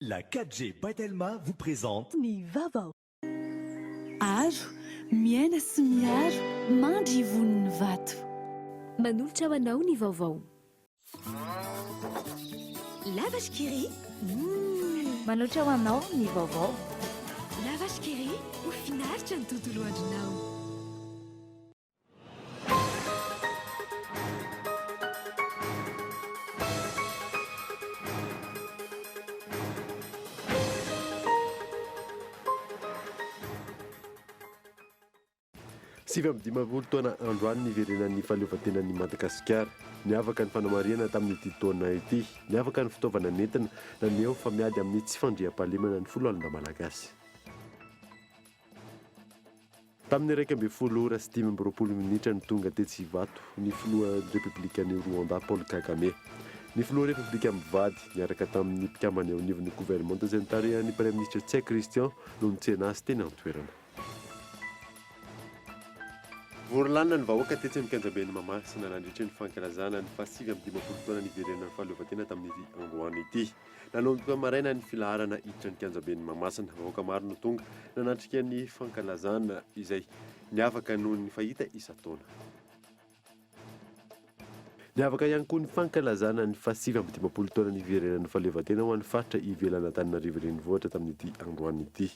La 4G by Telma vous présente. Ny vaovao. Aro, miaina sy miaro, mandry ivon'ny vato. Manolotra ho anao ny vaovao. La Vache qui rit, Mmh! Manolotra ho anao ny vaovao. La Vache qui rit, ho finaritra ny tontolo andronao. 59 taona androany niverenan'ny fahaleovantenan'i Madagasikara. Niavaka ny fanamarihana tamin'ity taona ity. Niavaka ny fitaovana nentina naneho fa miady amin'ny tsy fandriampahalemana ny foloalindahy malagasy. Tamin'ny 11 ora sy 25 minitra no tonga tetsy Ivato ny filohan'ny Repoblikan'i Rwanda Paul Kagame. Ny filoha Repoblika mivady, niaraka tamin'ny mpikambana eo anivon'ny governemanta izay notarihan'ny Praiminisitra Ntsay Christian no nitsena azy teny an-toerana. Vory lanona ny vahoaka tetsy amin'ny kianjaben'i Mahamasina nandritra ny fankalazana ny faha-59 taona niverenan'ny fahaleovantena tamin'ity androany ity. Nanomboka maraina ny filaharana hiditra ny kianjaben'i Mahamasina. Vahoaka maro no tonga nanatrika ny fankalazana izay niavaka noho ny fahita isan-taona. Niavaka ihany koa ny fankalazana ny faha-59 taona niverenan'ny fahaleovantena ho an'ny faritra ivelan'Antananarivo Renivohitra tamin'ity androany ity.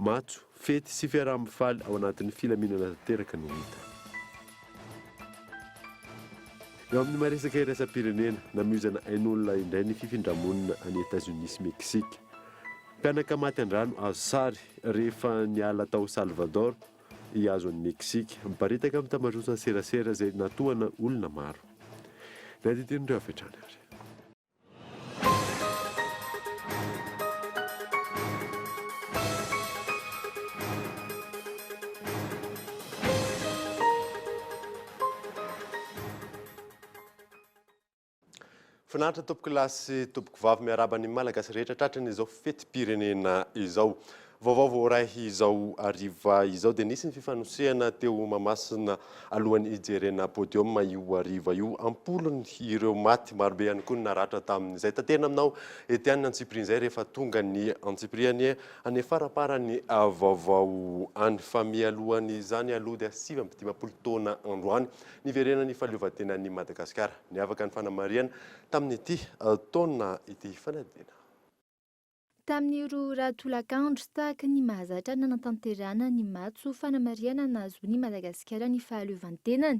Matso, fety sy fiaraha-mifaly ao anatin'ny filaminana tanteraka no hita. Eo amin'ny maresaka iraisam-pirenena, namoizana ain'olona indray ny fifindra-monina any Etazonia sy Meksika. Mpianaka maty an-drano azo sary rehefa niala tao Salvador hihazo an'i Meksika. Miparitaka amin'ny tambajotran serasera izay natohana olona maro. Ny andinindin'ireo avy hatrany ary. Finaritra tompoko lahy sy tompoko vavy miarahaba ny Malagasy rehetra tratran'izao fetim-pirenena izao. Vaovao voaray izao hariva izao dia nisy ny fifanosehana teo Mahamasina alohan'ny hijerena podium io hariva io. Ampolony ireo maty, marobe ihany koa ny naratra tamin'izay. Taterina aminao ety any antsipiriany izay rehefa tonga ny antsipiriany any faraparany vaovao any. Fa mialohan'izany aloha dia 59 taona androany niverenan'ny fahaleovantenan'i Madagasikara. Niavaka ny fanamarihana tamin'ity taona ity fanadihadiana. Tamin'ny roa ora tolakandro, tahaka ny mahazatra nanatanterahana ny matso fanamarihana nahazoan'i Madagasikara ny fahaleovantenany.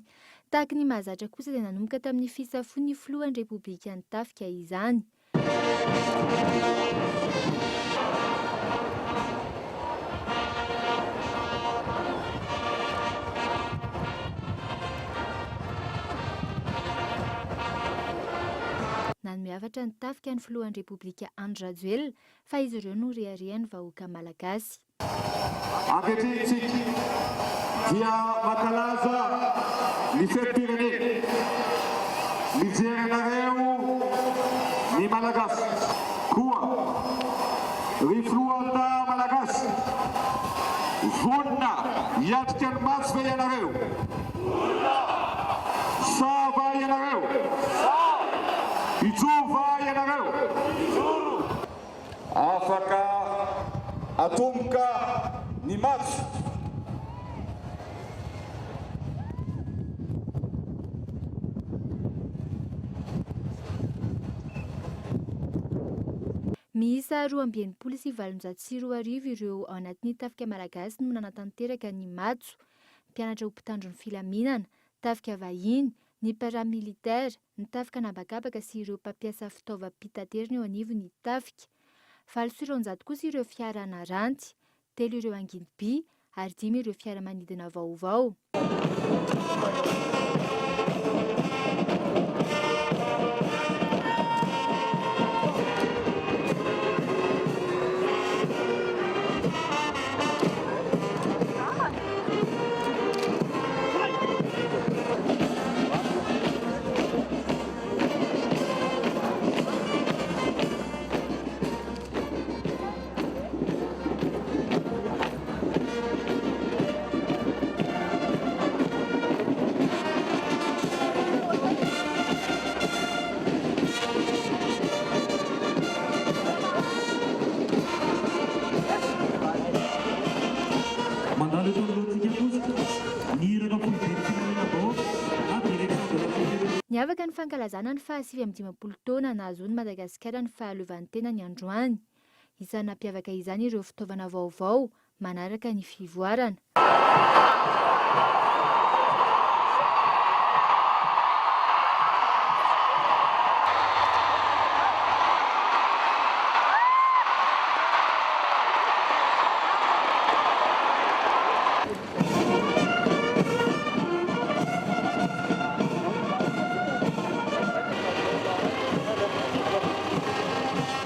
Tahaka ny mahazatra kosa dia nanomboka tamin'ny fisafoan'ny filohan'ny Repoblikan'ny Tafika izany. Nanome hafatra ny tafika ny filohan'ny Repoblika Andry Rajoelina fa izy ireo no reharehan'ny vahoaka malagasy. Ankehitriny isika dia mankalaza ny fetim-pirenena. Mijery anareo ny Malagasy. Koa ry filoha Malagasy, vonona hiatrika ny matso ve ianareo? Vonona! Sahy va ianareo? Sahy! Hijoro va ianareo? Hijoro! Afaka atomboka ny matso. Miisa 2862 ireo ao anatin'ny tafika malagasy no nanatanteraka ny matso. Mpianatra ho mpitandro ny filaminana, tafika vahiny, ny paramilitaire, ny tafika an'habakabaka sy ireo mpampiasa fitaovam-pitaterana eo anivon'ny tafika. 208 kosa ireo fiara naranty, telo ireo angidim-by ary dimy ireo fiaramanidina vaovao. Tanteraka ny fankalazana ny faha 59 taona nahazoan'i Madagasikara ny fahaleovantenany androany. Isan'ny nampiavaka izany ireo fitaovana vaovao manaraka ny fivoarana.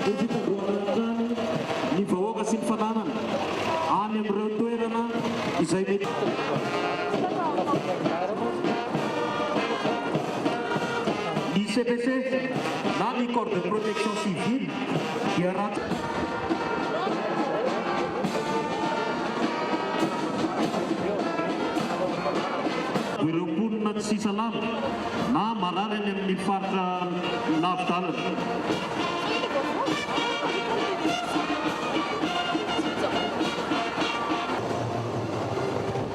Ny fitandroana hatrany ny vahoaka sy ny fananana any amin'ireo toerana izay mety. Ny CPC na ny Corps de Protection Civile dia raha. Ireo mponina tsy salama na marary any amin'ny faritra lavi-dalana.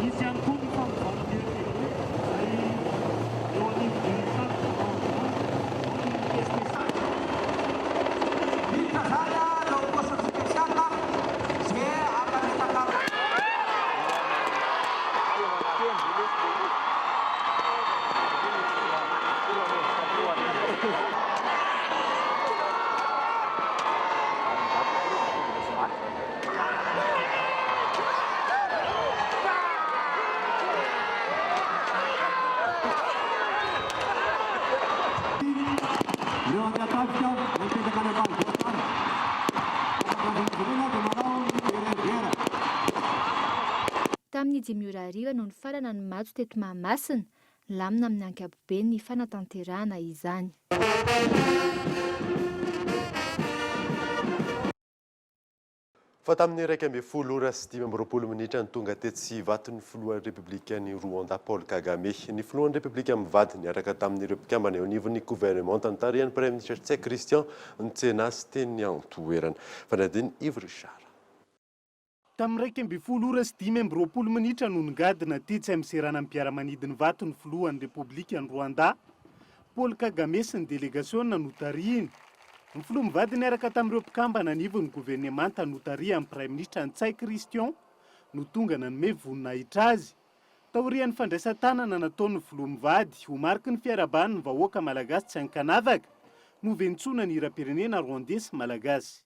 Hisy ihany koa ny fanovana ny ETD izay eo anivon'ny faritra manao izany na ny unité spéciale. Miditra zany ireo poste spécial ze ampametaka. Ireo andian-tafika izay mipetraka any ambanivohitra any. Ankabeazan'izy ireo dia manao ny RRR. Tamin'ny dimy ora hariva no nifarana ny matso teto Mahamasina. Nilamina amin'ny ankapobeny ny fanatanterahana izany. Fa tamin'ny 11 ora sy 25 minitra no tonga tetsy Ivato ny filohan'ny Repoblikan'i Rwanda Paul Kagame. Ny filohan'ny Repoblika mivady niaraka tamin'ireo mpikambana eo anivon'ny governemanta notarihan'ny Praiminisitra Ntsay Christian nitsena azy teny an-toerana. Fanadin'i Yves Richard. Tamin'ny 11 ora sy 25 minitra no nigadona tetsy amin'ny seranam-piaramanidin'Ivato ny filohan'ny Repoblikan'i Rwanda, Paul Kagame sy ny delegasiona notarihiny. Ny filoha mivady niaraka tamin'ireo mpikambana anivon'ny governemanta notarihan'ny Praiminisitra Ntsay Christian no tonga nanome voninahitra azy. Taorian'ny fandraisan-tanana nataon'ny filoha mivady ho mariky ny fiarahabany ny vahoaka malagasy tsy ankanavaka, noventsoina ny hiram-pirenena Rwandais sy Malagasy.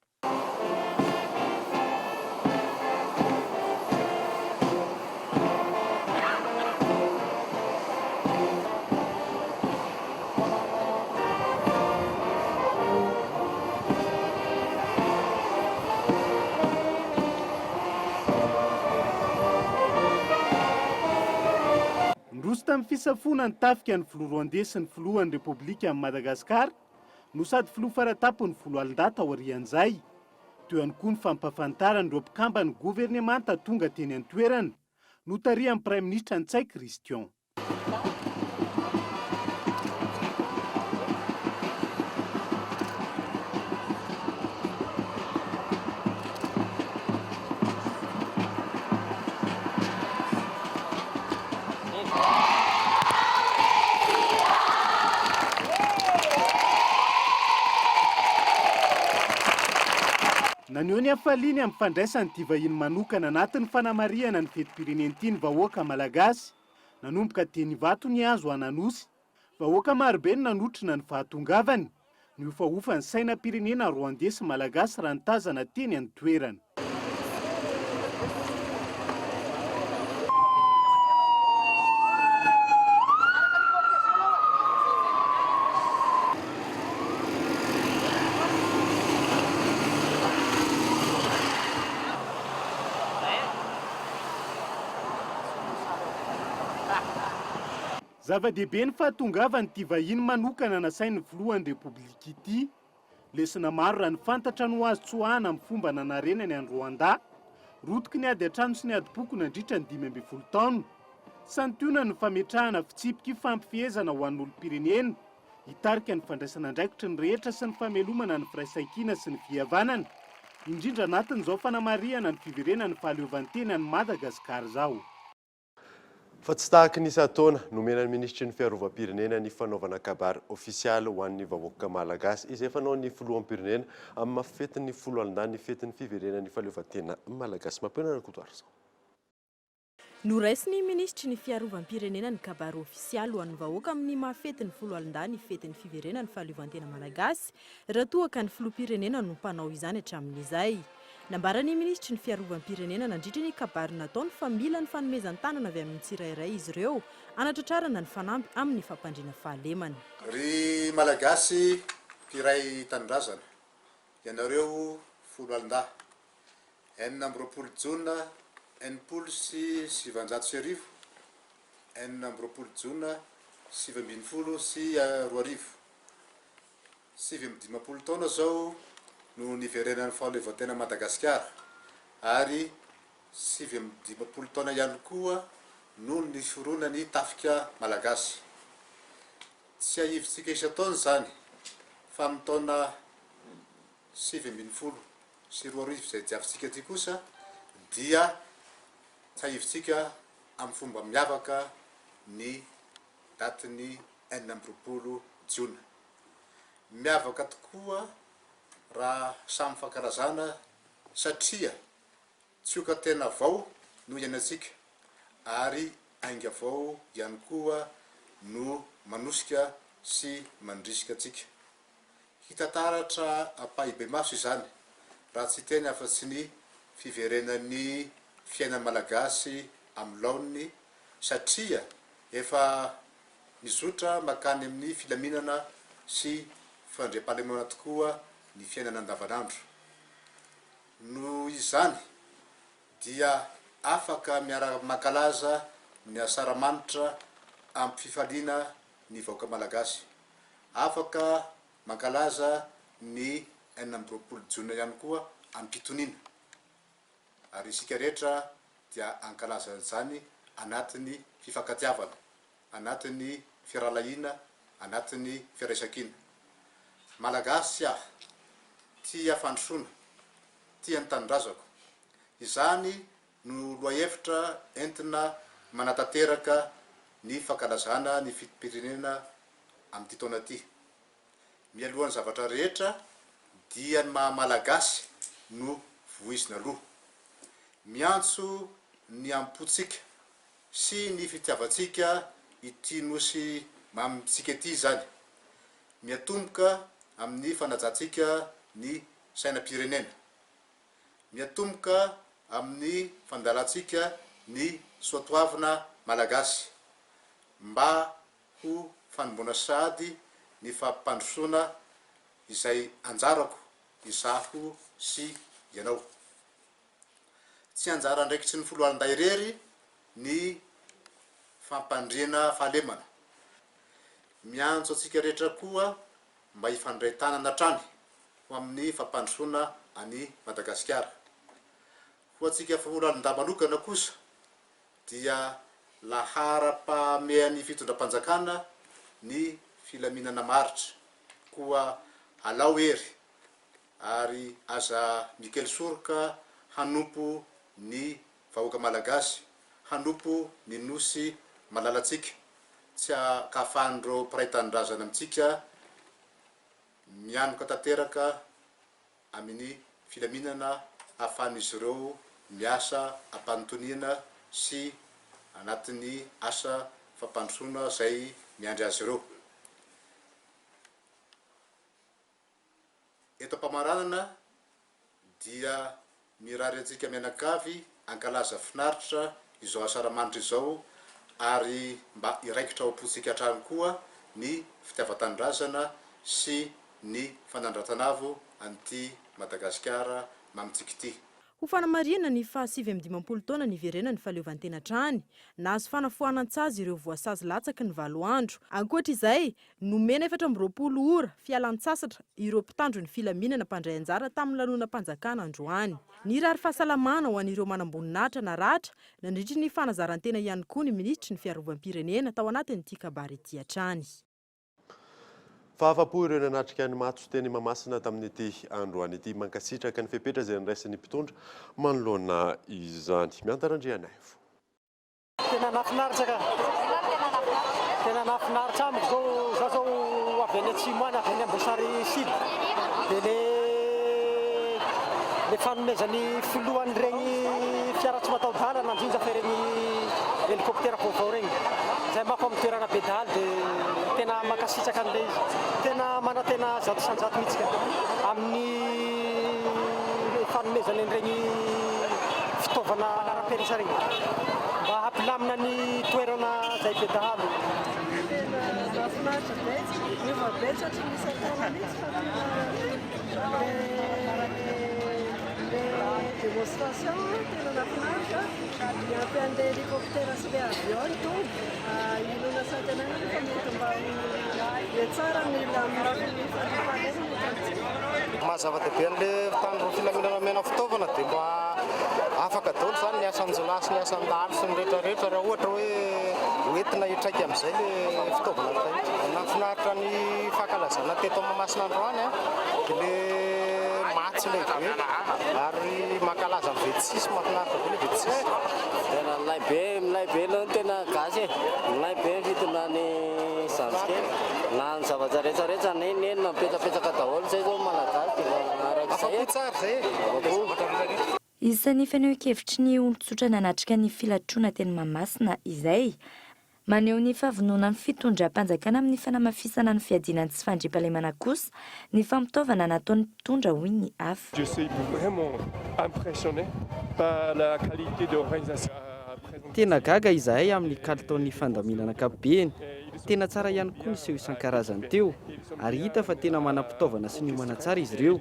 Niroso tamin'ny fisafoana ny tafika ny filoha Rwandais sy ny filohan'ny Repoblikan'i Madagasikara no sady filoha faratampon'ny foloalindahy taorian'izay. Teo ihany koa ny fampahafantarana ireo mpikamban'ny governemanta tonga teny an-toerana, notarihan'ny Praiminisitra Ntsay Christian. Naneho ny hafaliany amin'ny fandraisany ity vahiny manokana anatin'ny fanamarihana ny fetim-pirenena ity ny vahoaka malagasy. Nanomboka teny Ivato nihazo an'Anosy. Vahoaka marobe no nanotrona ny fahatongavany. Nihofahofa ny sainam-pirenena Rwandais sy Malagasy raha nitazana teny an-toerana. Zava-dehibe ny fahatongavan'ity vahiny manokana nasain'ny filohan'ny Repoblika ity. Lesona maro raha ny fantatra no azo tsoahana amin'ny fomba nanarenany an'i Rwanda. Rotiky ny ady an-trano sy ny adim-poko nandritra ny 15 taona. Santionany ny fametrahana fitsipiky fampifehezana ho an'ny olom-pirenena hitarika ny fandraisana andraikitry ny rehetra sy ny famelomana ny firaisankina sy ny fihavanana, indrindra anatin'izao fanamarihana ny fiverenan'ny fahaleovantenan'i Madagasikara izao. Fa tsy tahaka ny isan-taona, nomena ny minisitry ny Fiarovam-pirenena ny fanaovana kabary ofisialy ho an'ny vahoaka malagasy, izay fanaon'ny filoham-pirenena amin'ny maha fetin'ny foloalindahy ny fetin'ny fiverenan'ny fahaleovantena malagasy. Mampionona Rakotoarison. Noraisin'ny minisitry ny Fiarovam-pirenena ny kabary ofisialy ho an'ny vahoaka amin'ny maha fetin'ny foloalindahy ny fetin'ny fiverenan'ny fahaleovantena malagasy, raha toa ka ny filoham-pirenena no mpanao izany hatramin'izay. Nambaran'ny minisitry ny Fiarovam-pirenena nandritra ny kabary nataony fa mila ny fanomezan-tanana avy amin'ny tsirairay izy ireo hanatratrarana ny fanamby amin'ny fampandriana fahalemana. Ry Malagasy mpiray tanindrazana, ianareo foloalindahy, 26 jona 1960, 26 jona 2019, 59 taona izao no niverenan'ny fahaleovantena Madagasikara ary 59 taona ihany koa no niforonan'ny tafika Malagasy. Tsiahivintsika isan-taona izany fa amin'ny taona 2019 izay diavintsika ity kosa dia tsiahivintsika amin'ny fomba miavaka ny datin'ny 26 jona. Miavaka tokoa raha samy fankalazana satria tsioka tena vao no iainantsika ary ainga vao ihany koa no manosika sy mandrisika antsika. Hita taratra ampahibemaso izany raha tsy hiteny afa-tsy ny fiverenan'ny fiainan'ny Malagasy amin'ny laoniny satria efa Mizotra mankany amin'ny filaminana sy fandriampahalemana tokoa ny fiainana andavanandro. Noho izany dia afaka miara-mankalaza ny asaramanitra amim-pifaliana ny vahoaka malagasy. Afaka mankalaza ny 26 jona ihany koa amim-pitoniana. Ary isika rehetra dia hankalaza an'izany anatin'ny fifankatiavana, anatin'ny firahalahiana, anatin'ny firaisankina. Malagasy aho, tia fandrosoana, tia ny tanindrazako. Izany no lohahevitra entina manatanteraka ny fankalazana ny fetim-pirenena amin'ity taona ity. Mialohan'ny zavatra rehetra dia ny maha Malagasy no voizina aloha. Miantso ny am-pontsika sy ny fitiavantsika ity Nosy mamintsika ity izany. Miatomboka amin'ny fanajantsika ny sainam-pirenena. Miatomboka amin'ny fandalantsika ny soatoavina Malagasy mba ho fanomboana sahady ny fampandrosoana izay anjarako izaho sy ianao. Tsy anjara andraikitry ny foloalindahy irery ny fampandriana fahalemana. Miantso antsika rehetra koa mba hifandray tanana hatrany ho amin'ny fampandrosoana an'i Madagasikara. Ho antsika foloalindahy manokana kosa dia laharam-pahamehan'ny fitondram-panjakana ny filaminana maharitra, koa alao hery ary aza mikely soroka hanompo ny vahoaka Malagasy, hanompo ny Nosy malalantsika, tsy ahafahan'ireo mpiray tanindrazana amintsika mianoka tanteraka amin'ny filaminana ahafahan'izy ireo miasa am-panotoniana sy anatin'ny asa fampandrosoana izay miandry azy ireo. Eto am-pamaranana dia mirary antsika mianakavy hankalaza finaritra izao asaramanitra izao ary mba hiraikitra ao am-pontsika hatrany koa ny fitiavan-tanindrazana sy ny fanandratan'avo an'ity Madagasikara mamintsika ity. Ho fanamarihana ny faha 59 taona niverenan'ny fahaleovantena hatrany, nahazo fanafoanan-tsazy ireo voasazy latsaky ny valo andro. Ankoatra izay, Nomena 24 ora fialan-tsasatra ireo mpitandro ny filaminana mpandray anjara tamin'ny lanonam-panjakana androany. Nirary fahasalamana ho an'ireo manamboninahitra naratra nandritry ny fanazaran-tena ihany koa ny minisitry ny fiarovam-pirenena tao anatin'ity kabary ity hatrany. Fa afa-po ireo nanatrika ny matso teny Mahamasina tamin'ity androany ity. Mankasitraka ny fepetra izay noraisin'ny mpitondra manoloana izany. Miantara Andrianaivo. Tena nahafinaritra ka. Tena nahafinaritra amiko zao, za zao avy any atsimo any, avy any Amboasary Sud. Dia le le fanomezan'ny filoha an'iregny fiara tsy mataho-dalana indrindra fa iregny hélicoptère vaovao regny. Zay manko amin'ny toerana be dahalo dia tena mankasitraka an'ilay izy. Tena manantena 100% mihitsy ka amin'ny fanomezana an'iregny fitaovana manara-penitra regny mba hampilamina ny toerana izay be dahalo. Tena mahafinaritra be, miova be tsy ohatran'ny isan-taona mihitsy fa tena le démonstration tena nahafinaritra, miampy an'le hélicoptère sy le avion ny tonga, inoana sy antenaina fa mety mba ho hihatsara ny amin'ny lafiny fandriampahalemana eto amintsika. Maha zava-dehibe an'le mpitandro ny filaminana omena fitaovana dia mba afaka daholo izany ny asan-jiolahy sy ny asan-dahalo sy ny rehetra rehetra raha ohatra hoe hoentina hitraika amin'izay le fitaovana taitra. Nahafinaritra ny fankalazana teto Mahamasina androany dia le matso lehibe ary mankalaza ny 26, mahafinaritra be le 26. Tena milay be, milay be aloha ny tena gasy e, milay be ny fitondran'i zandrikely na ny zavatra rehetra rehetra na inona inona mipetsapetsaka daholo zay zao malagasy dia efa arak'izay e. Afa-po tsara izay e. Afa-po. Isan'ny fanehoan-kevitry ny olon-tsotra nanatrika ny filatroana teny Mahamasina izay. Maneho ny fahavononan'ny fitondram-panjakana amin'ny fanamafisana ny fiadiana ny tsy fandriampahalemana kosa ny fampitaovana nataon'ny mpitondra hoy ny hafa. Je suis vraiment impressionné par la qualité de organisation. Tena gaga izahay amin'ny kalitaon'ny fandaminana ankapobeny. Tena tsara ihany koa ny seho isan-karazany teo ary hita fa tena manam-pitaovana sy niomana tsara izy ireo.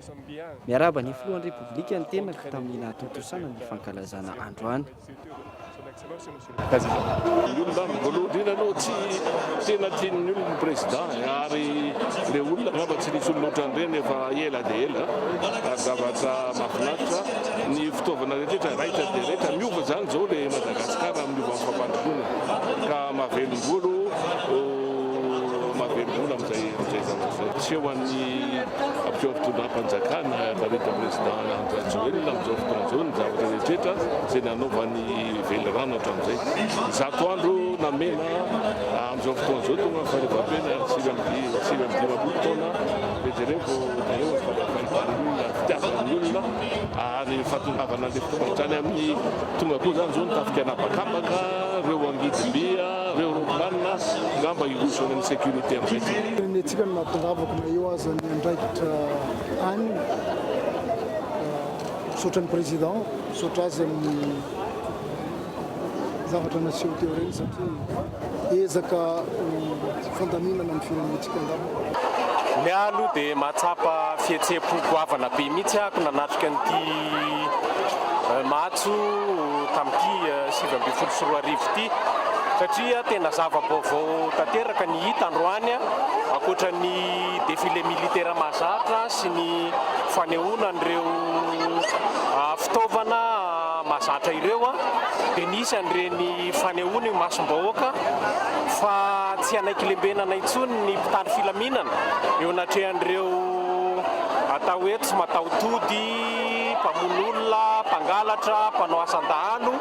Miarahaba ny filohan'ny Repoblika ny tenako tamin'ny nahatontosana ny fankalazana androany. Ny olona voalohany indrindra aloha tsy tena tian'ny olona ny président ary le olona angamba tsy nisy olona ohatran'ireny efa ela dia ela ary zavatra mahafinaritra ny fitaovana rehetra raitra dia raitra miova zany zao le Madagascar amin'ny miova amin'ny fampandrosoana ka mahavelom-bolo mahavelom-bolo amin'izay amin'izay zavatra izay. Seho an'ny ampiseho fitondram-panjakana tarihin'ny président Andry Rajoelina amin'izao fotoana izao ny zavatra rehetra izay nanaovany velirano hatramin'izay. 100 andro namena amin'izao fotoana izao tonga ny fahaleovantena 59 taona dia jereo vao jereo ny fahitan'ny olona, fitiavan'ny olona ary fahatongavana an'ilay fotoana hatrany amin'ny tonga koa izany izao ny tafika an'habakabaka, ireo angidim-by, ireo ropilanina angamba hiroso any amin'ny sécurité amin'izay tsika. Firenentsika no nahatongavako na eo aza ny andraikitra any. Misaotra ny président, misaotra azy amin'ny zavatra naseho teo ireny satria ezaka ho fandaminana ny firenentsika angamba. Ny ahy aloha dia mahatsapa fihetseham-po goavana be mihitsy aho nanatrika an'ity matso tamin'ity 2019 ity satria tena zava-baovao tanteraka ny hita androany ankoatra ny défilé militaire mahazatra sy ny fanehoana an'ireo fitaovana mahazatra ireo dia nisy an'ireny fanehoana imasom-bahoaka fa tsy hanaiky lembenana intsony ny mpitandro filaminana eo anatrehan'ireo atao hoe tsy mataho-tody, mpamono olona, mpangalatra, mpanao asan-dahalo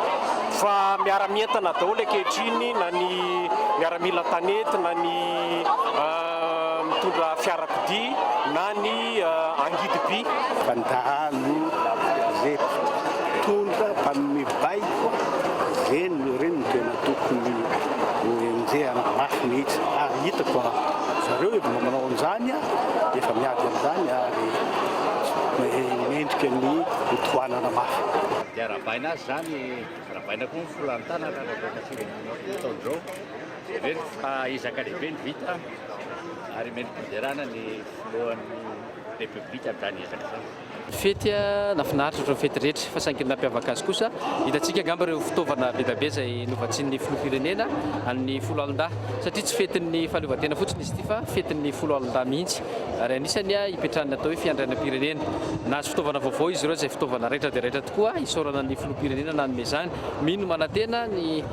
fa miara-mientana daholo ankehitriny na ny miaramila an-tanety na ny mitondra fiarakodia na ny angidim-by. Mpandalo ze mpitondra mpanome baiko reny reny no tena tokony ho enjehana mafy mihitsy ary hitako fa zareo efa mba manao an'izany efa miady an'izany ary mendrika ny ho tohanana mafy. Dia arahabaina azy izany, arahabaina koa ny filohan'ny tanana raha vao taona izao. Heveriko fa ezaka lehibe ny vita ary mendri-piderana ny filohan'ny Repoblika amin'izany ezaka izany. Fety nahafinaritra ohatran'ny fety rehetra fa saingy ny nampiavaka azy kosa hitantsika angamba ireo fitaovana be dia be izay novatsian'ny filoham-pirenena an'ny foloalindahy satria tsy fetin'ny fahaleovantena fotsiny izy ity fa fetin'ny foloalindahy mihitsy ary anisany hipetrahan'ny atao hoe fiandrianam-pirenena. Nahazo fitaovana vaovao izy ireo izay fitaovana raitra dia raitra tokoa, isaorana ny filoham-pirenena nanome izany. Mino manantena ny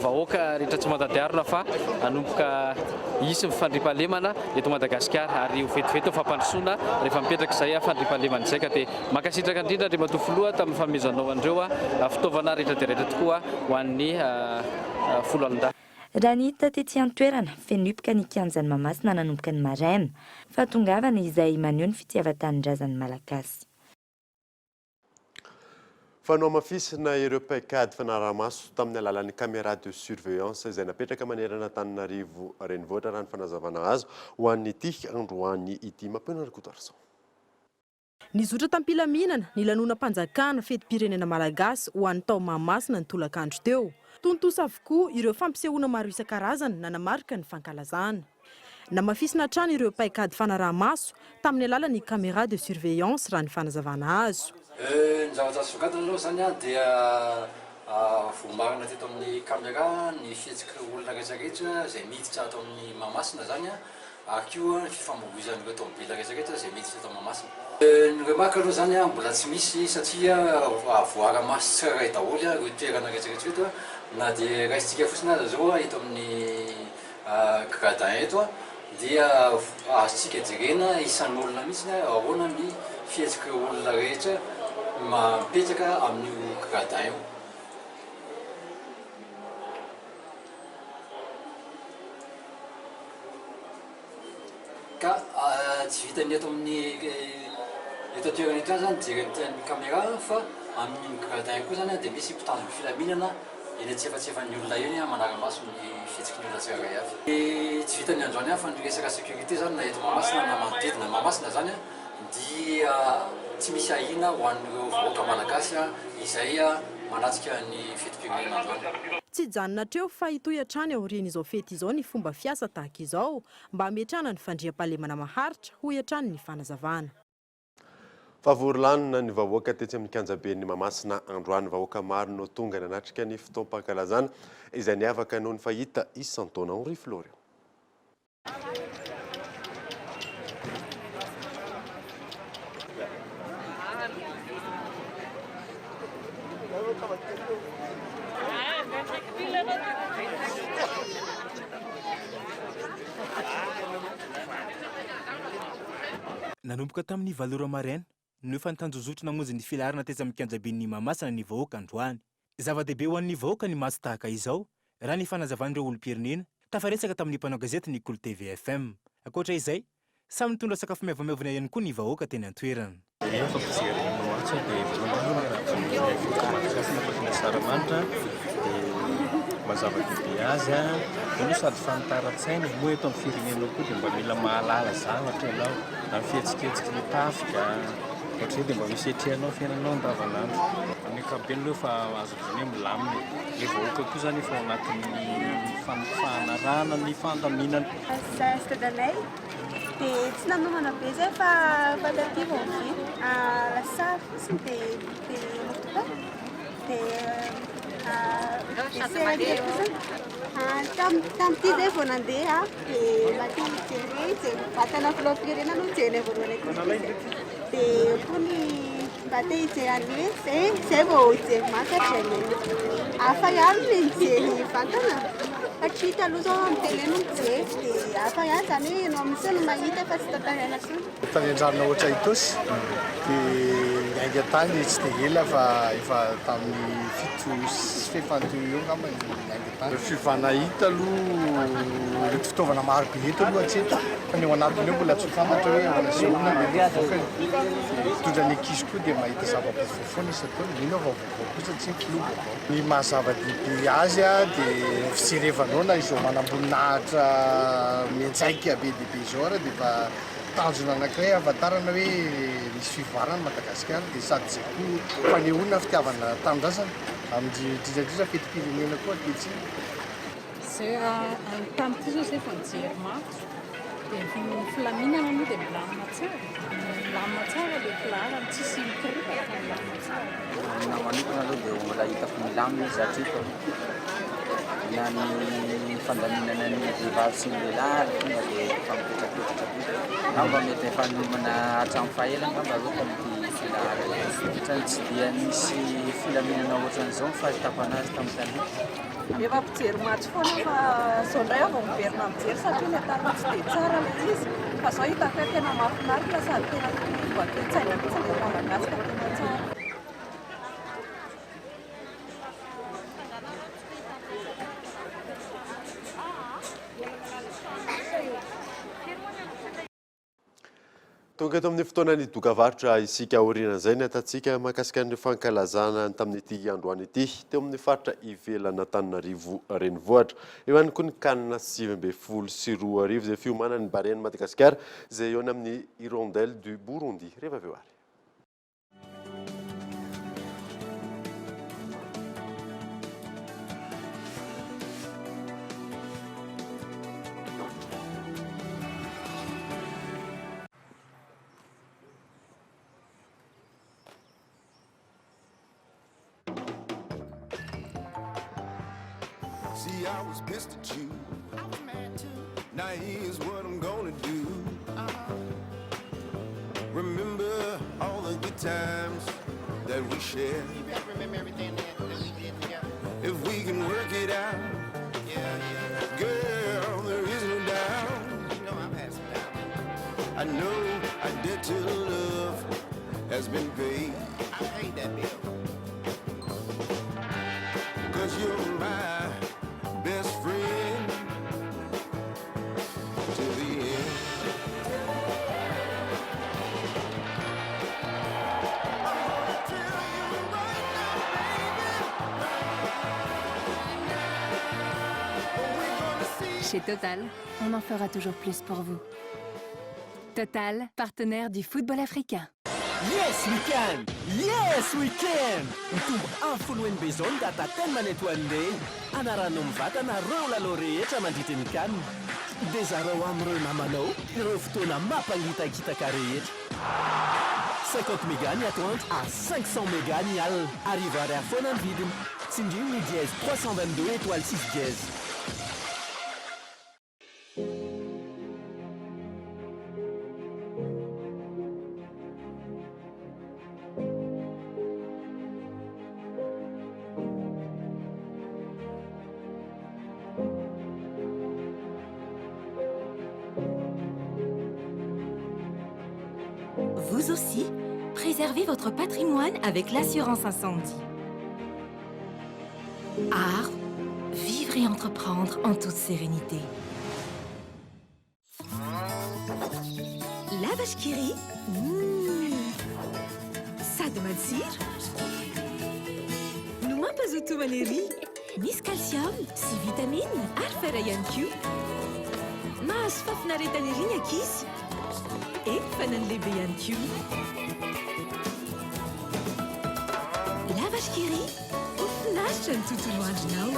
vahoaka rehetra tsy mandadiarona fa hanomboka hisy ny fandriampahalemana eto Madagasikara ary ho vetivety ny fampandrosoana rehefa mipetraka izay fandriampahalemana izay ka dia mankasitraka indrindra Andriamatoa Filoha tamin'ny fanomezanao an'ireo fitaovana rehetra dia rehetra tokoa ho an'ny foloalindahy. Raha ny hita tety an-toerana, feno hipoka ny kianjan'i Mahamasina nanomboka ny maraina. Fahatongavana izay maneho ny fitiavan-tanindrazan'ny Malagasy. Fa nohamafisina ireo paikady fanaraha-maso tamin'ny alalan'ny caméra de surveillance izay napetraka manerana Antananarivo Renivohitra raha ny fanazavana azo ho an'ity androany ity. Mampiona Rakotoarison. Nizotra tam-pilaminana ny lanonam-panjakana fetim-pirenena malagasy ho an'ny tao Mahamasina ny tolakandro teo. Tontosa avokoa ireo fampisehoana maro isan-karazany nanamarika ny fankalazana. Namafisina hatrany ireo paikady fanaraha-maso tamin'ny alalan'ny caméra de surveillance raha ny fanazavana azo. Ny zavatra azo songadina aloha izany dia voamarina teto amin'ny caméra ny fihetsik'ireo olona rehetra rehetra izay miditra ato amin'ny Mahamasina izany ary koa ny fifamoivoizan'ireo taomobila rehetra rehetra izay miditra eto Mahamasina. Ny remarque aloha izany mbola tsy misy satria voara-maso tsirairay daholo ireo toerana rehetra rehetra ireto na dia raisintsika fotsiny aza izao eto amin'ny Gradin eto dia azontsika jerena isan'olona mihitsy ahoana ny fihetsik'ireo olona rehetra mipetraka amin'io gradin io. Ka tsy vitan'ny eto amin'ny eto an-toerana eto ihany izany jeren'ny caméra fa amin'iny gradin iny koa izany dia misy mpitandro ny filaminana eny antsefatsefan'ny olona eny manara-maso ny fihetsiky ny olona tsirairay avy. Tsy vitan'ny androany ihany fa ny resaka sécurité izany na eto Mahamasina na manodidina an'i Mahamasina izany dia tsy misy ahiana ho an'ireo vahoaka malagasy izay manatrika ny fetim-pirenena androany. Tsy hijanona hatreo fa hitohy hatrany aorian'izao fety izao ny fomba fiasa tahaka izao mba hametrahana ny fandriampahalemana maharitra, hoy hatrany ny fanazavana. Fa vory lanona ny vahoaka tetsy amin'ny kianjaben'i Mahamasina androany. Vahoaka maro no tonga nanatrika ny fotoam-pankalazana izay niavaka noho ny fahita isan-taona. Henri Florian. Nanomboka tamin'ny valo ora maraina no efa nitanjozotra namonjy ny filaharana tetsy amin'ny kianjaben'i Mahamasina ny vahoaka androany. Zava-dehibe ho an'ny vahoaka ny matso tahaka izao, raha ny fanazavan'ireo olom-pirenena, tafaresaka tamin'ny mpanao gazety ny Kolo TV FM. Ankoatra izay, samy nitondra sakafo maivamaivana ihany koa ny vahoaka teny an-toerana. Dia efa mpijery ny matso dia voalohany miarahaba ny vahoaka malagasy nafaky ny asaramanitra dia maha zava-dehibe azy an, io aloha sady fanitaran-tsaina e, moa eto amin'ny firenenao koa dia mba mila mahalala zavatra ianao amin'ny fihetsiketsiky ny tafika, ohatr'izay dia mba misy etrehanao fiainanao andavanandro. Amin'ny ankapobeny aloha efa azo lazaina hoe milamina e, ilay vahoaka koa izany efa ao anatin'ny fanarahana ny fandaminana. Zay dadanay dia tsy nanomana be zay fa fa taty vao vita. Lasary fotsiny dia dia mofo dia dessert kely fotsiny. Tamin'ity zay vao nandeha dia mba te hijery hoe hijery mivantana filoham-pirenena aloha jerenay voalohany aty dia eo koa ny Mba te hijery an'io e, zay zay vao hijery maso hatrizay. Hafa ihany ny mijery mivantana satria taloha zao amin'ny télé no mijery dia hafa ihany zany hoe ianao mihitsy no mahita fa tsy tantaraina intsony. Tany an-dranona ohatra Itaosy dia niainga tany tsy dia ela fa efa tamin'ny 7 sy fahefany teo eo angamba no niainga tany. Fiovana hita aloha ireto fitaovana maro be ireto aloha hatreto fa ny ao anatiny ao mbola tsy ho fantatra hoe ahoana sy ahoana no mety ho vokany. Mitondra ny ankizy koa dia mahita zava-baovao foana isan-taona, mino aho fa vaovao koa satria ny filoha vaovao. Ny maha zava-dehibe azy dia fijerevanao na izao manamboninahitra mianjaika be dia be izao ary dia efa tanjona anankiray ahafantarana hoe misy fivoarana Madagasikara dia sady izay koa fanehoana fitiavana tanindrazana amin'ny indrindra indrindra fetim-pirenena koa ankehitriny. Izay tamin'ity izao izay vao nijery matso dia ny filaminana aloha dia milamina tsara, milamina tsara ilay filaharana, tsisy mikorontana fa milamina tsara. Aminahy manokana aloha dia mbola hitako milamina izy hatreto aloha, na ny fandaminana ny vehivavy sy ny lehilahy ary tonga dia efa mipetrapetraka be, angamba mety efa niomana hatramin'ny faha ela angamba ireo tamin'ity filaharana ity, ohatran'ny tsy dia nisy filaminana ohatran'izao ny fahitako anazy tamin'ny taloha. Efa mpijery match foana fa zao indray aho vao miverina mijery satria ilay taloha tsy dia tsara ilay izy fa zao hitako hoe tena mahafinaritra sady tena miova toe-tsaina mihitsy ilay Malagasy fa tena tsara. Tonga eto amin'ny fotoanan'ny dokavarotra isika aorianan'izay ny atantsika mahakasika ny fankalazana ny tamin'ity androany ity teo amin'ny faritra ivelan'Antananarivo renivohitra. Eo ihany koa ny CAN 2019 izay fiomanan'ny Barean'i Madagasikara izay hihaona amin'ny Hirondelle du Burundi rehefa avy eo ary. See, I was pissed at you. I was mad too. Now here's what I'm gonna do. Remember all the good times that we shared. You better remember everything that, that we did together. If we can work it out, Yeah, yeah. girl, there is no doubt. You know I've had some doubt. I know our debt to love has been paid. I paid that bill. Cause you're my best friend to the end. Chez Total, on en fera toujours plus pour vous. Total, partenaire du football africain. Yes we can! Yes we can! Mitombo avo folo heny be izao ny data Telma Net One Day. Anaranao mivantana ireo lalao rehetra mandritra ny can. Dia zarao amin'ireo namanao ireo fotoana mampangitakitaka rehetra. 50 méga ny atoandro ary 500 méga ny alina. Arivo ariary foana ny vidiny. Tsindrio ny dièse 322 étoile 6 dièse. Vous aussi, préservez votre patrimoine avec l'assurance incendie. Art, vivre et entreprendre en toute sérénité. La vache qui rit Mmh. Sady matsiro no mampazoto homana ery. Misy calcium sy vitamine ary fer ihany koa. Mahazo fahafinaretana ery ny ankizy. Eny fa na ny lehibe ihany koa. La vache qui rit, ho finaritra ny tontolo andronao.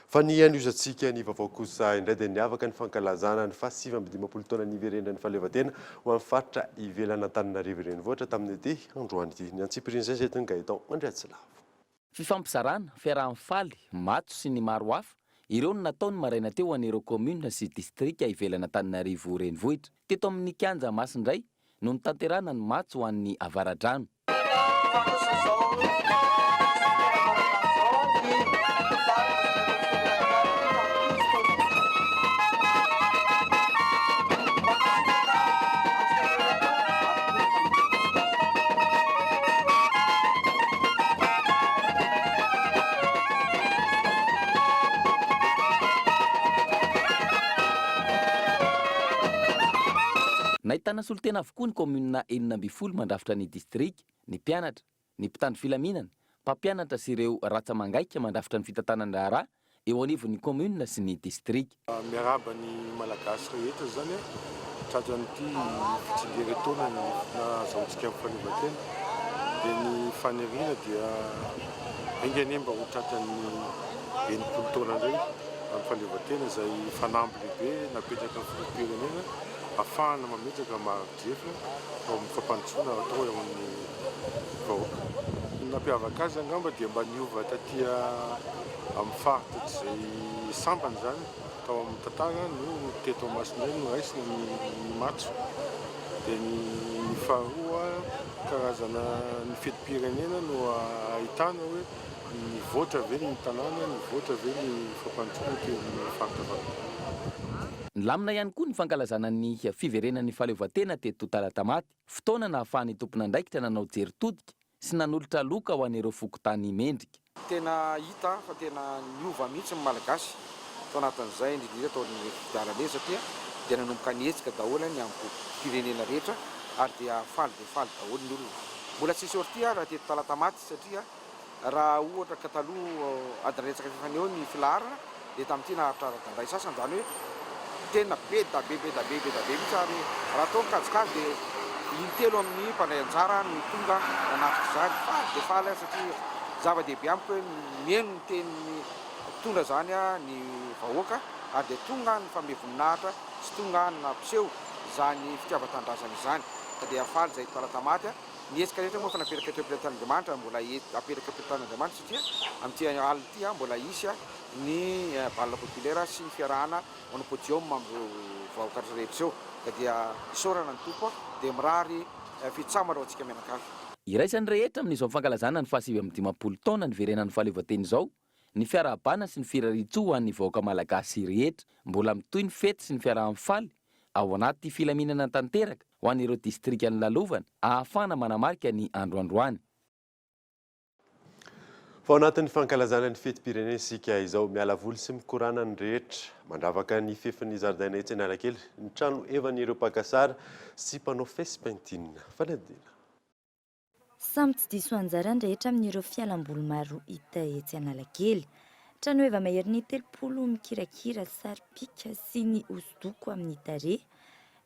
Fa ny hanohizantsika ny vaovao kosa indray dia niavaka ny fankalazana ny faha 59 taona niverenan'ny fahaleovantena ho an'ny faritra ivelan'Antananarivo renivohitra tamin'ity androany ity. Ny antsipirian'izay izay entin'i Gaëtan Andriatsilavo. Fifampizarana, fiaraha-mifaly, matso sy ny maro hafa, ireo no natao ny maraina teo ho an'ireo kaominina sy distrika ivelan'Antananarivo renivohitra. Teto amin'ny kianja Masindray no nitanterahana ny matso ho an'ny Avaradrano. Nahitana solontena avokoa ny kaominina 16 mandrafitra ny distrika, ny mpianatra, ny mpitandro filaminana, mpampianatra sy ireo ratsa-mangaika mandrafitra ny fitantanan-draharaha eo anivon'ny kaominina sy ny distrika. Miarahaba ny Malagasy rehetra izany tratran'ity fitsingerin-taona nahazahoantsika ny fahaleovantena. Dia ny faniriana dia enga anie mba ho tratran'ny 60 taona indray amin'ny fahaleovantena izay fanamby lehibe napetraka ny filoham-pirenena. ahafahana mametraka mari-drefy ao amin'ny fampandrosoana atao eo amin'ny vahoaka. Ny nampiavaka azy angamba dia mba niova taty amin'ny faritra tsy izay sambany izany tao amin'ny tantara no teto Toamasina indray no raisina ny matso. Dia ny faharoa karazana ny fetim-pirenena no ahitana hoe nivoatra ve ny tanàna, nivoatra ve ny fampandrosoana teo amin'ny faritra Vatovavy. Nilamina ihany koa ny fankalazana ny fiverenan'ny fahaleovantena teto Talatamaty, fotoana nahafahan'ny tompon'andraikitra nanao jery todika sy nanolotra loka ho an'ireo fokontany mendrika. Tena hita fa tena niova mihitsy ny Malagasy tao anatin'izay, indrindra indrindra taorian'ireny fifidianana ireny satria dia nanomboka nihetsika daholo ny ambohim-pirenena rehetra ary dia faly dia faly daholo ny olona. Mbola tsy sortie aho raha teto Talatamaty satria raha ohatra ka taloha adin'ny resaka fifaneho ny filaharana dia tamin'ity naharitra ara-dandray sasany, izany hoe tena be da be be da be be da be mihitsy ary raha atao ny kajikajy dia intelo amin'ny mpandray anjara no tonga nanatrika izany. Faly dia faly aho satria zava-dehibe amiko hoe mihaino ny tenin'ny mpitondra izany ny vahoaka ary dia tonga nifanome voninahitra sy tonga nampiseho izany fitiavan-tanindrazana izany ka dia faly izahay Talatamaty. Ny hetsika rehetra moa efa napetraka teo am-pelatan'Andriamanitra ary mbola apetraka eo am-pelatan'Andriamanitra satria amin'ity alina ity mbola hisy ny bal populaire sy ny fiarahana manao podium amin'ireo vahoaka rehetra ireo ka dia isaorana ny Tompo dia mirary fitsamana ho antsika mianakavy. Iraisan'ny rehetra amin'izao fankalazana ny faha-59 taona niverenan'ny fahaleovantena izao ny fiarahabana sy ny firarian-tsoa ho an'ny vahoaka malagasy rehetra. Mbola mitohy ny fety sy ny fiaraha-mifaly ao anaty filaminana tanteraka ho an'ireo distrika nilalovana ahafahana manamarika ny andro androany. Fa ao anatin'ny fankalazana ny fetim-pirenena isika izao, miala voly sy mikorana ny rehetra. Mandravaka ny fefin'ny zaridaina etsy Analakely ny trano hevan'ireo mpaka sary sy mpanao face painting. Fanadihadiana. Samy tsy diso anjara ny rehetra amin'ireo fialamboly maro hita etsy Analakely. Tranoheva maherin'ny 30 mikirakira sary pika sy ny hosodoko amin'ny tarehy.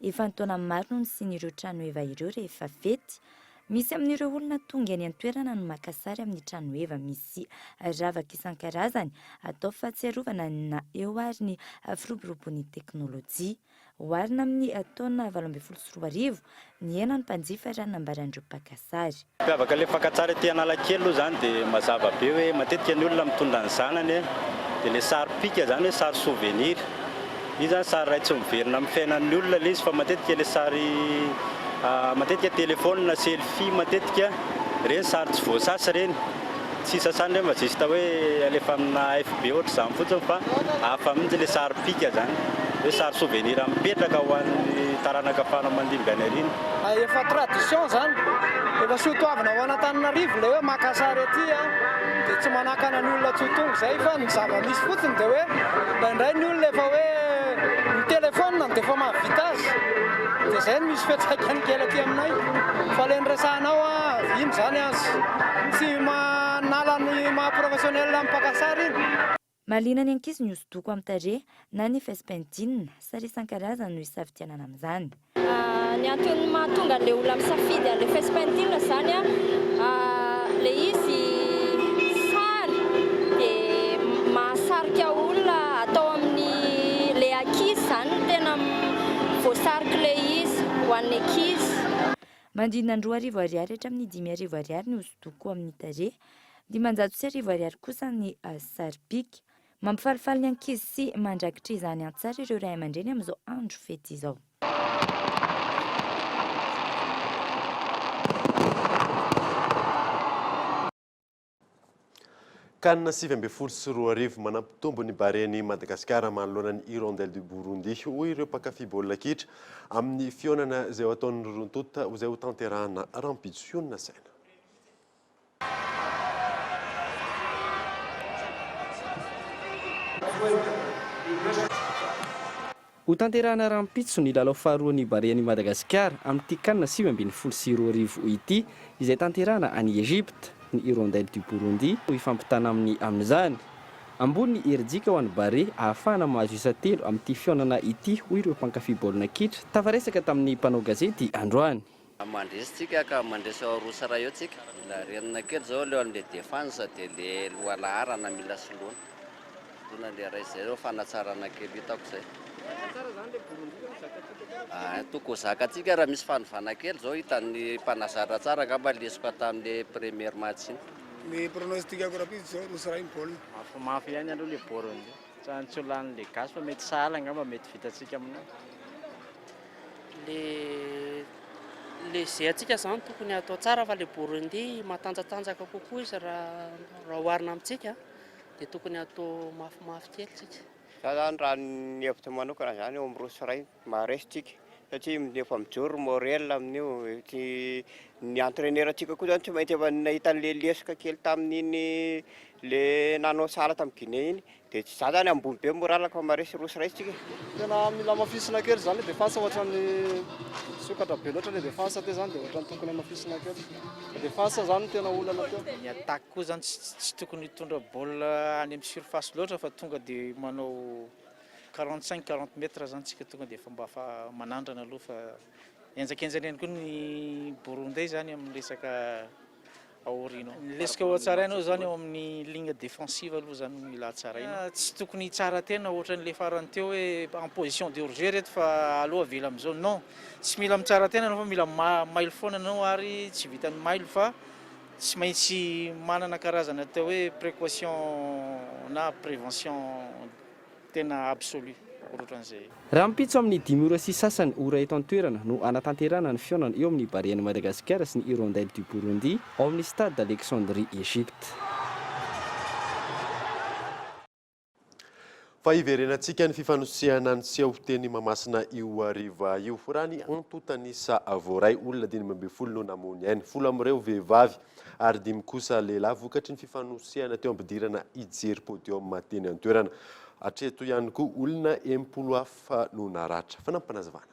Efa an-taona maro no nisian'ireo tranoheva ireo rehefa fety. Misy amin'ireo olona tonga eny an-toerana no maka sary amin'ny tranoheva misy ravaka isan-karazany atao fahatsiarovana na eo ary ny firoborobon'ny teknolojia. Oharina amin'ny taona 2018, nihena ny mpanjifa raha ny nambaran'ireo mpaka sary. Mampiavaka ilay fakan-tsary aty Analakely aloha izany dia mazava be hoe matetika ny olona mitondra ny zanany dia ilay sary pika izany hoe sary souvenir. Io izany sary iray tsy miverina amin'ny fiainan'ny olona ilay izy fa matetika ilay sary matetika téléphone, selfie matetika, ireny sary tsy voasasa ireny. Tsy sasany ireny fa juste hoe alefa amina FB ohatr'izany fotsiny fa hafa mihitsy ilay sary pika zany, hoe sary souvenir mipetraka ho an'ny taranaka fara aman-dimby any aoriana. Efa tradition zany, efa soatoavina ho an'Antananarivo ilay hoe maka sary aty a, dia tsy manakana ny olona tsy ho tonga izay fa ny zava-misy fotsiny dia hoe indraindray ny olona efa hoe ny téléphone no dia efa mahavita azy, dia izay no misy fiantraikany kely aty aminay, fa ilay niresahanao a, iny izany aza tsy manala ny maha professionnel ny mpaka sary iny. Mahaliana ny ankizy ny hosodoko amin'ny tarehy na ny face painting, sary isan-karazany no isafidianana amin'izany. Ny antony mahatonga an'ilay olona misafidy an'ilay face painting izany an, ilay izy sary dia mahasarika olona atao amin'ny ilay ankizy izany no tena voasarik'ilay izy ho an'ny ankizy. Manodidina ny 2000 ariary hatramin'ny 5000 ariary ny hosodoko amin'ny tarehy, 1500 ariary kosa ny sary pika. Mampifalifaly ny ankizy sy mandrakitra izany an-tsary ireo ray aman-dreny amin'izao andro fety izao. Can 2019, Manampitombo ny Barean'i Madagasikara manoloana ny Hirondelle du Burundi, hoy ireo mpankafy baolina kitra, amin'ny fihaonana izay ho ataon'ny roa tonta izay hotanterahana rahampitso. Hionona saina. Hotanterahina rahampitso ny lalao faharoan'ny Barean'i Madagasikara amin'ity Can 2019 ity, izay tanterahina any Egypte. Ny Hirondelle du Burundi no hifampitana aminy amin'izany. Ambony ny herijika ho an'ny Barea ahafahana mahazo isa telo amin'ity fihaonana ity, hoy ireo mpankafy baolina kitra tafaresaka tamin'ny mpanao gazety androany. Mandresy tsika ka mandresy ao roa sy iray eo tsika. Mila arenina kely zao aleo amle defense de le lohalaharana mila soloina. Soloina le iray zay zao fanatsarana kely hitako zay. Tsara zany le Burundi zany zakantsika. Toko ho zakantsika raha misy fanovana kely izao hitan'ny mpanazatra tsara angamba lesoka tamin'ilay premier match iny. Ny pronostic-ako rahampitso izao roa sy iray ny baolina. Mafimafy ihany aloha le Burundi. Tsy ho lanin'le gasy fa mety sahala angamba mety vitantsika amin'io. Le le ze antsika zany tokony atao tsara fa le Burundi matanjatanjaka kokoa izy raha raha oharina amintsika dia tokony atao mafimafy kely tsika. Za zany raha ny hevitro manokana zany eo amin'ny 2 sy 1 maharesy tsika satria efa mijoro Morel amin'io, tsy ny entraîneur antsika koa zany tsy maintsy efa nahita an'le lesoka kely tamin'iny le nanao sahala tamin'i Guinée iny de tsy za zany ambony be moral-ko fa maharesy 2 sy 1 tsika e. Tena mila hamafisina kely zany le défense ohatran'ny misokatra be loatra le défense teo zany de ohatran'ny tokony hamafisina kely. Défense zany no tena olana teo. Ny attaque koa zany tsy tokony hitondra baolina any amin'ny surface loatra fa tonga de manao 45, 40 mètres zany tsika tonga de efa mba fa manandrana aloha fa henjakenjana ihany koa ny Burundais zany amin'ny resaka aoriana ao. Ny lesoka ho hatsaraina aloha zany eo amin'ny ligne défensive aloha zany no mila hatsaraina. Tsy tokony hitsara tena ohatran'ilay farany teo hoe en position de hors-jeu reto fa aleo avela amin'izao. Non, tsy mila mitsara tena ianao fa mila mailo foana ianao ary tsy vitan'ny mailo fa tsy maintsy manana karazana atao hoe précaution na prévention tena absolue ohatran'izay. Rahampitso amin'ny dimy ora sy sasany ora eto an-toerana no hanatanterahana ny fihaonana eo amin'ny Barean'i Madagasikara sy ny Hirondelle du Burundi ao amin'ny Stade d'Alexandrie Egypte. Fa hiverenantsika ny fifanosehana niseho teny Mahamasina io hariva io. Raha ny antontan'isa voaray, olona 15 no namoy ny ainy, 10 amin'ireo vehivavy ary dimy kosa lehilahy vokatry ny fifanosehana teo am-pidirana hijery podium teny an-toerana. Hatreto ihany koa olona 60 hafa no naratra. Fanampim-panazavana.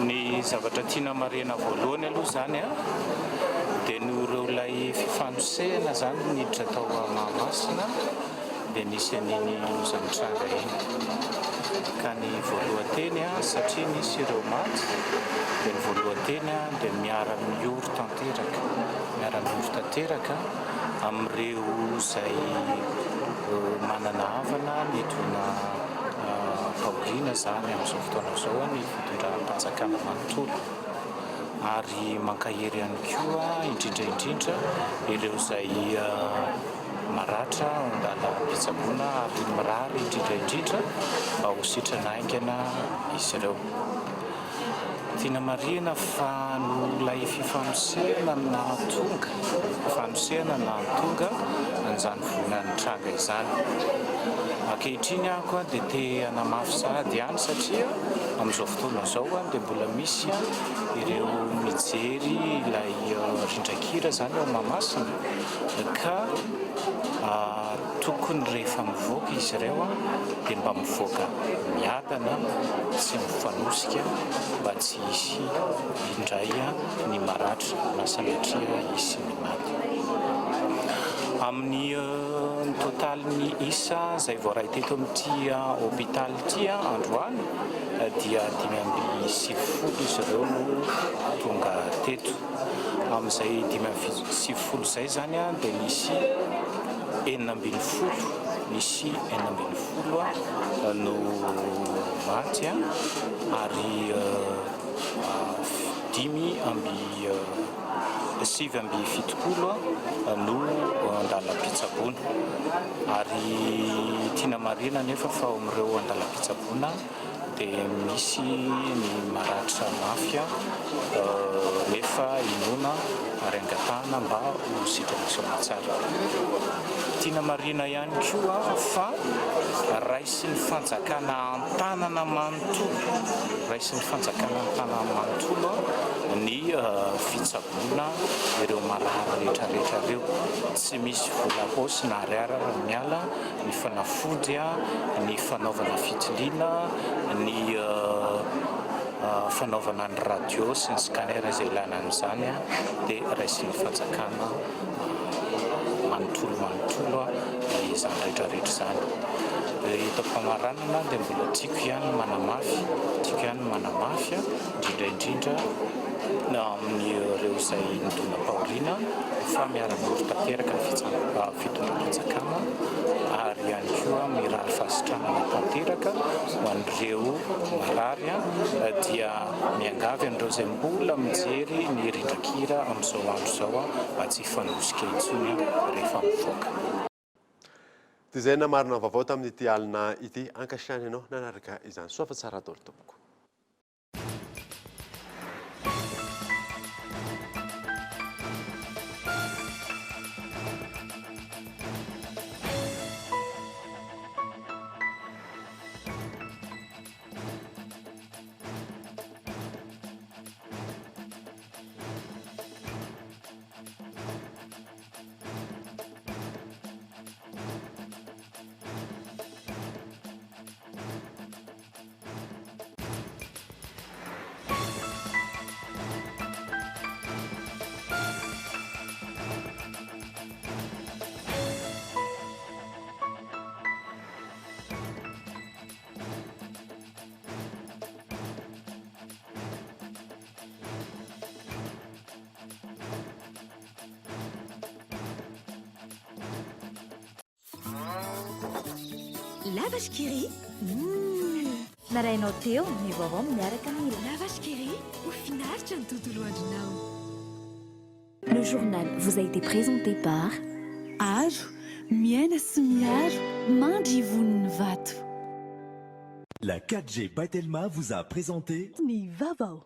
Ny zavatra tiana marihana voalohany aloha izany dia noho ireo ilay fifanosehana izany niditra tao Mahamasina dia nisy an'iny loza nitranga iny. Ka ny voalohan-teny satria nisy ireo maty dia ny voalohan-teny dia miara-miory tanteraka, miara-miory tanteraka amin'ireo izay manana havana nidona fahoriana izany amin'izao fotoana izao ny fitondram-panjakana manontolo ary mankahery ihany koa indrindra indrindra ireo izay maratra ao an-dalam-pitsaboana ary mirary indrindra indrindra mba ho sitrana haingana izy ireo. Tiana marihina fa noho ilay fifanosehana no nahatonga fifanosehana nahatonga an'izany voina nitranga izany. Ankehitriny aho koa dia te hanamafy sahady ihany satria amin'izao fotoana izao dia mbola misy ireo mijery ilay rindran-kira izany ao Mahamasina ka Tokony rehefa mivoaka izy ireo dia mba mivoaka miadana tsy mifanosika mba tsy hisy indray ny maratra na sanatria hisy ny maty. Amin'ny ny totalin'ny isa izay voaray teto amin'ity hopitaly ity androany dia 95 izy ireo no tonga teto. Amin'izay 95 izay izany dia nisy 16, nisy 16 no maty ary dimy amby 79 no andalam-pitsaboana. Ary tiana marihina anefa fa ao amin'ireo andalam-pitsaboana dia misy ny maratra mafy nefa inoana ary angatahana mba ho sitrana soamantsara. Tiana marihina ihany koa fa raisin'ny fanjakana an-tanana manontolo, raisin'ny fanjakana an-tanana manontolo ny fitsaboana ireo marary rehetrarehetra ireo. Tsy misy vola paosy na ariary ary miala. ny fanafody, ny fanaovana fitiliana, ny fanaovana ny radio sy ny scanner izay ilaina an'izany dia raisin'ny fanjakana manontolo manontolo izany rehetra rehetra izany. Eto am-pamaranana dia mbola tiako ihany ny manamafy, tiako ihany ny manamafy indrindra indrindra. amin'ireo izay nidonam-pahoriana fa miara-miory tanteraka ny fitondram-panjakana ary ihany koa mirary fahasitranana tanteraka ho an'ireo marary dia miangavy an'ireo izay mbola mijery ny rindran-kira amin'izao andro izao mba tsy hifanosika intsony rehefa mivoaka. Dia izay namarina ny vaovao tamin'ity alina ity. Ankasitrahana ianao nanaraka izany. Soa fa tsara daholo tompoko. La Vache qui rit. Mmh. Narahinao teo ny vaovao miaraka amin'ny La Vache qui rit ho finaritra ny tontolo andronao. Le journal vous a été présenté par. Aro, miaina sy miaro, mandry ivon'ny vato. La 4G by Telma vous a présenté Ny vaovao.